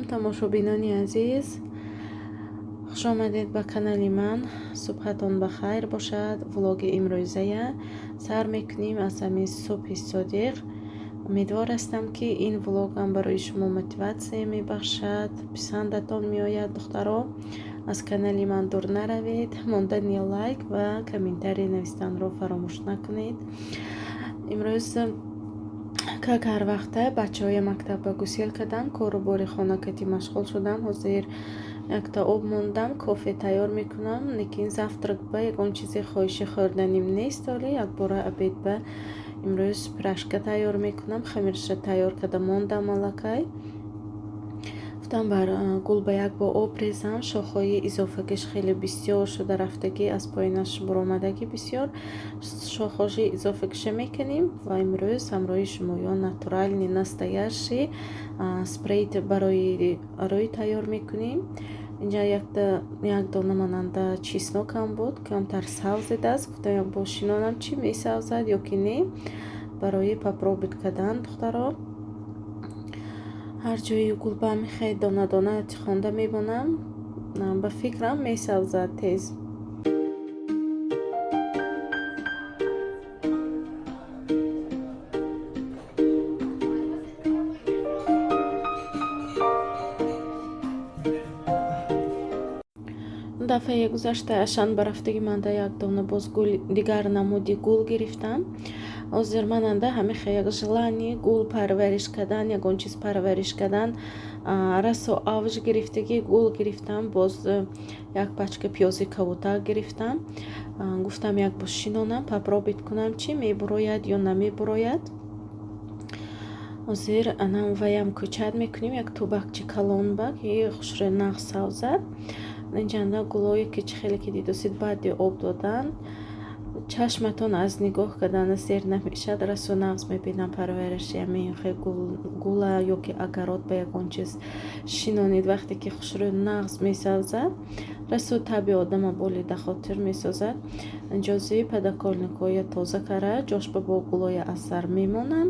Салом, тамошобинони азиз, хуш омадед ба канали ман. Субҳатон ба хайр бошад. Влоги имрӯзая сар мекунем аз ҳамин субҳи содиқ. Умедвор ҳастам, ки ин влогам барои шумо мотиватсия мебахшад, писандатон меояд. Духтаро, аз канали ман дур наравед, мондани лайк ва комментарий навистанро фаромӯш накунед. Имрӯз, как ҳар вақта, бачаҳоя мактаб ба гусел кардам, кору бори хона кати машғул шудам. Ҳозир якта об мондам, кофе тайёр мекунам, лекин завтрак ба ягон чизе хоҳиши хӯрданим нест. Ҳоле якбора обед ба имрӯз пирожка тайёр мекунам. Хамирша тайёр карда мондам аллакай. Гуфтам, бар гул ба як бо об резам. Шохҳои изофагиш хеле бисёр шуда рафтагӣ, аз поинаш буромадагӣ бисёр. Шохҳоши изофагиша мекунем ва имрӯз ҳамроҳи шумоён натуральный, настоящий спрей барои рӯй тайёр мекунем. Инҷа як дона мананда чеснокам буд, камтар савзидааст. Гуфтам, як бор шинонам, чӣ месавзад ё ки не, барои попробовать кардан. Духтаро, ҳар ҷои гулба мехе дона дона тихонда мемонам, ба фикрам, месавзад тез. Дафъаи гузашта Ашан ба рафтагӣ манда як дона боз гул, дигар намуди гул гирифтам. Ҳозир мананда ҳамихе як желание гул парвариш кардан, ягон чиз парвариш кардан расо авҷ гирифтагӣ. Гул гирифтам, боз як пачка пиёзи кабутак гирифтам. Гуфтам, як бор шинонам, попробовать кунам, чӣ мебурояд ё намебурояд. Ҳозир анам ваям кӯчат мекунем як тубакчи калонба, ки хушрӯй нағз савзад. Инҷанда гулое ки чӣ хеле ки дидосид, баъди об додан чашматон аз нигоҳ кардана сер намешавад. Расо нағз мебинам парвариши ҳамин гула ё ки огород ба ягон чиз шинонед, вақте ки хушрӯй нағз месавзад, расо таби одама болида хотир месозад. Инҷози подоконникҳоя тоза кара, ҷошба бо гулоя аз сар мемонам.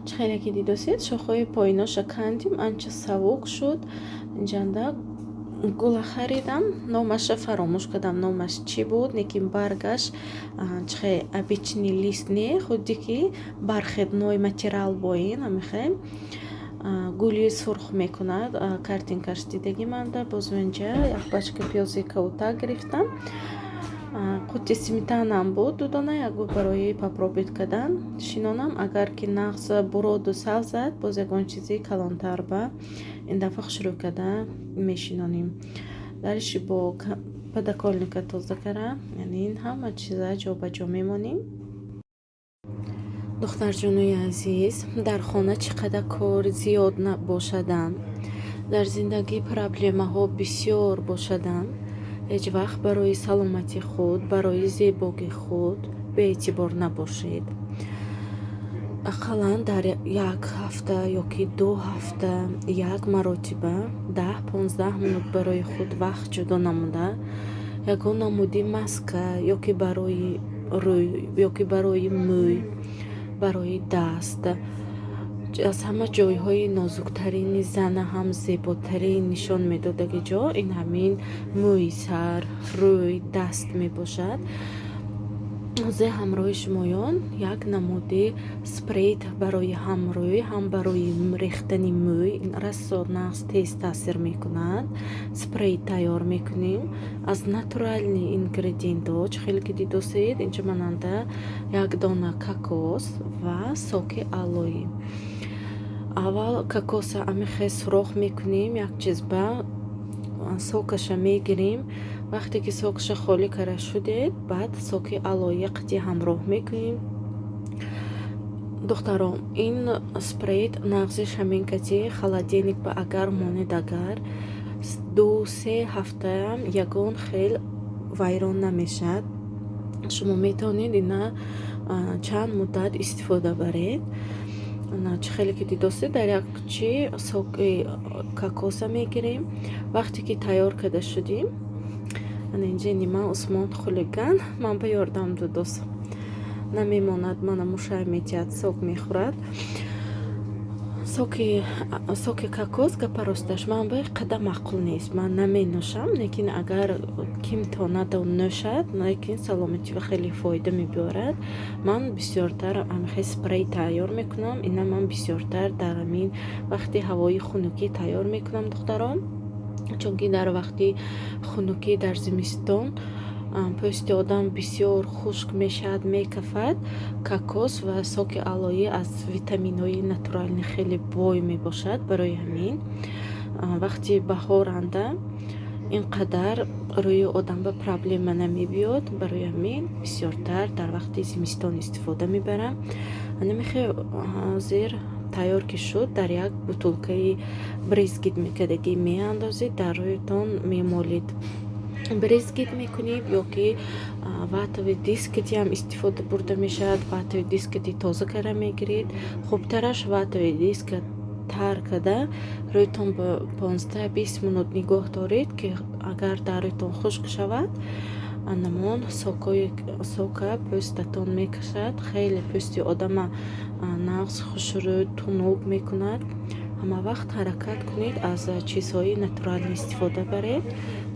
Чӣ хеле ки дидосед, шохҳои поиноша кандим, анча савук шуд. Инҷанда гула харидам, номаша фаромӯш кардам, номаш чӣ буд, лекин баргаш чихе обычный лист не, худди ки бархатной материал боин амихе гули сурх мекунад. Картинкаш дидагӣ манда. Боз инҷа як пачка пиёзи кабутак гирифтам. Қути сметанаам буд дудона, як гул барои попробовать кардан шинонам. Агар ки нағз буроду савзад, боз ягон чизи калонтар ба ин дафъа хушрӯй карда мешинонем. Дариши бо подоконника тоза кара, яъне ин ҳама чиза ҷобаҷо мемонем. Духтарҷонои азиз, дар хона чӣ қадар кор зиёд бошадам, дар зиндагӣ проблемаҳо бисёр бошадам, ҳеҷ вақт барои саломатии худ, барои зебогии худ беэътибор набошед. Ақаллан дар як ҳафта ё ки 2 ҳафта як маротиба 10-15 минут барои худ вақт ҷудо намуда, ягон намуди маска ё ки барои рӯй, ё ки барои мӯй, барои даст, аз ҳама ҷойҳои нозуктарини зана ҳам зеботарин нишон медодаги ҷо ин ҳамин мӯи сар, рӯй, даст мебошад. Ҳозир ҳамроҳи шумоён як намуди спрей барои ҳам рӯй, ҳам барои рехтани мӯй расо нағз, тез таъсир мекунад. Спрей тайёр мекунем аз натуральный ингредиентҳо. Чӣ хеле ки дидосед, инҷа мананда як дона кокос ва соки алои. Аввал кокоса амихе сурох мекунем як чиз ба, сокаша мегирем. Вақте ки сокаша холӣ кара шудед, баъд соки алоя қатъи ҳамроҳ мекунем. Духтаро, ин спрей нағзиш ҳамин кати холодильник ба агар монед, агар 2-3 ҳафтаам ягон хел вайрон намешавад. Шумо метавонед ина чанд муддат истифода баред. Чӣ хеле ки дидосед, дар як чи соки кокоса мегирем. Вақте ки тайёр карда шудем, ана инҷа нима Усмон хулиган ман ба ёрдам додос, намемонад, мана мушай метиҳад, сок мехӯрад. Соки кокос, гапа росташ, ман ба қадар маъқул нест, ман наменӯшам, лекин агар ким тонаду нӯшад, лекин саломатиро хеле фоида мебиёрад. Ман бисёртар ҳамихел спрей тайёр мекунам. Ина ман бисёртар дар ҳамин вақти ҳавои хунукӣ тайёр мекунам, духтарон, чунки дар вақти хунукӣ, дар зимистон, пӯсти одам бисёр хушк мешавад, мекафад. Кокос ва соки алоӣ аз витаминҳои натуральный хеле бой мебошад. Барои ҳамин вақти баҳоранда ин қадар рӯи одам ба проблема намебиёд. Барои ҳамин бисёртар дар вақти зимистон истифода мебарам. Анамихел ҳозир тайёр ки шуд, дар як бутулкаи брызгать мекардагӣ меандозед, дар рӯятон мемолид, брызгать мекунед ё ки ватовый дискатиам истифода бурда мешавад. Ватовый дискати тоза карда мегиред, хубтараш ватовый диска тар карда, рӯятон ба 15-20 минут нигоҳ доред, ки агар дар рӯятон хушк шавад, анамон сока пӯстатон мекашад. Хеле пӯсти одама нағз, хушрӯ, тунук мекунад. Ҳама вақт ҳаракат кунед, аз чизҳои натуральный истифода баред.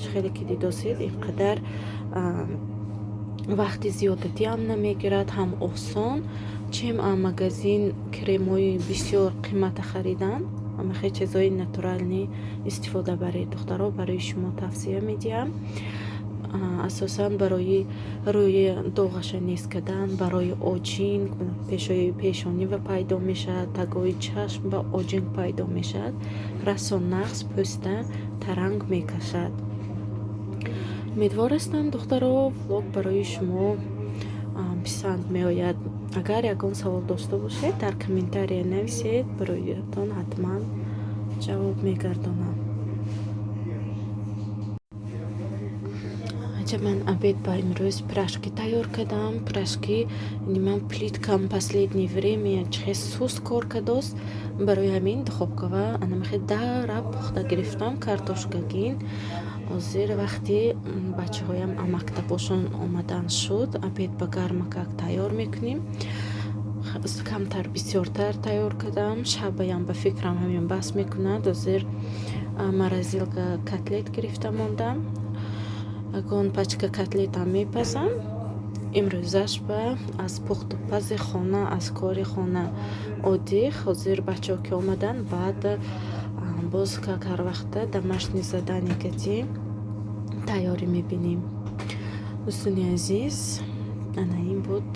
Чӣ хеле ки дидосед, ин қадар вақти зиёдатиам намегирад, ҳам осон, чем магазин кремҳои бисёр қимата харидан. Ҳамахел чизҳои натуральный истифода баред, духтаро, барои шумо тавсия медиҳам. Асосан барои рӯи доғаша нест кардан, барои оҷин, пешои пешонӣ ва пайдо мешавад, тагои чашм ба оҷин пайдо мешавад, расо нағз пӯста таранг мекашад. Умедвор ҳастам, духтаро, влог барои шумо писанд меояд. Агар ягон савол дошта бошед, дар комментария нависед, бароятон ҳатман ҷавоб мегардонам. Аҷа ман обед ба имрӯз пирожки тайёр кардам. Пирожки ман плиткам последнее время чихел суст кор кардост, барои ҳамин духовкава анамихел дара пухта гирифтам картошкагин. Ҳозир вақти бачаҳоям мактабошон омадан шуд, обед ба гармакак тайёр мекунем. Камтар бисёртар тайёр кардам, шабаям ба фикрам ҳамин бас мекунад. Ҳозир морозилка котлет гирифта мондам, ягон пачка котлетам мепазам. Имрӯзаш ба аз пухту пази хона, аз кори хона оддӣ. Ҳозир бачаҳо ки омаданд, баъд боз как ҳар вақта домашнее задание кати тайёрӣ мебинем. Дӯстони азиз, ана ин буд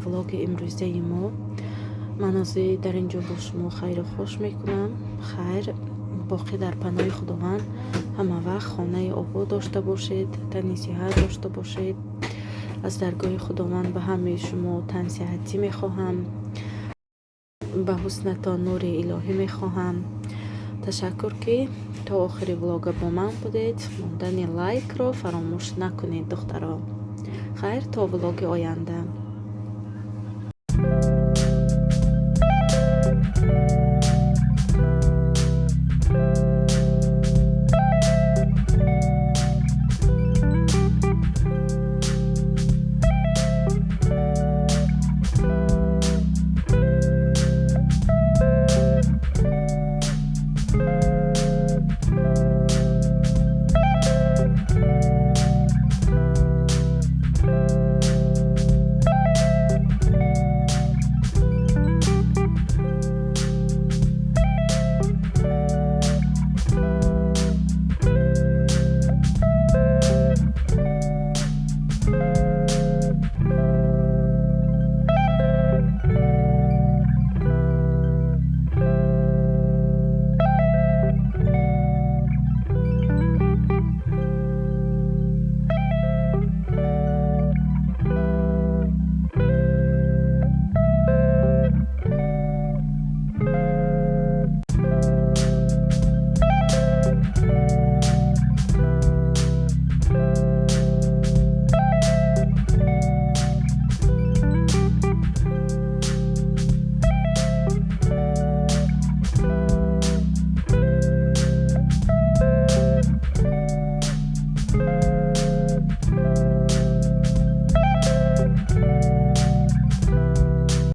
влоги имрӯзаи мо. Ман ҳозир дар ин ҷо бо шумо хайру хуш мекунам. Хайр, боқӣ дар паноҳи Худованд. Ҳама вақт хонаи обод дошта бошед, тани сиҳат дошта бошед. Аз даргоҳи Худованд ба ҳамаи шумо тансиҳатӣ мехоҳам, ба ҳуснатон нури илоҳӣ мехоҳам. Ташаккур, ки то охири влога бо ман будед. Мондани лайкро фаромӯш накунед, духтаро. Хайр, то влоги оянда.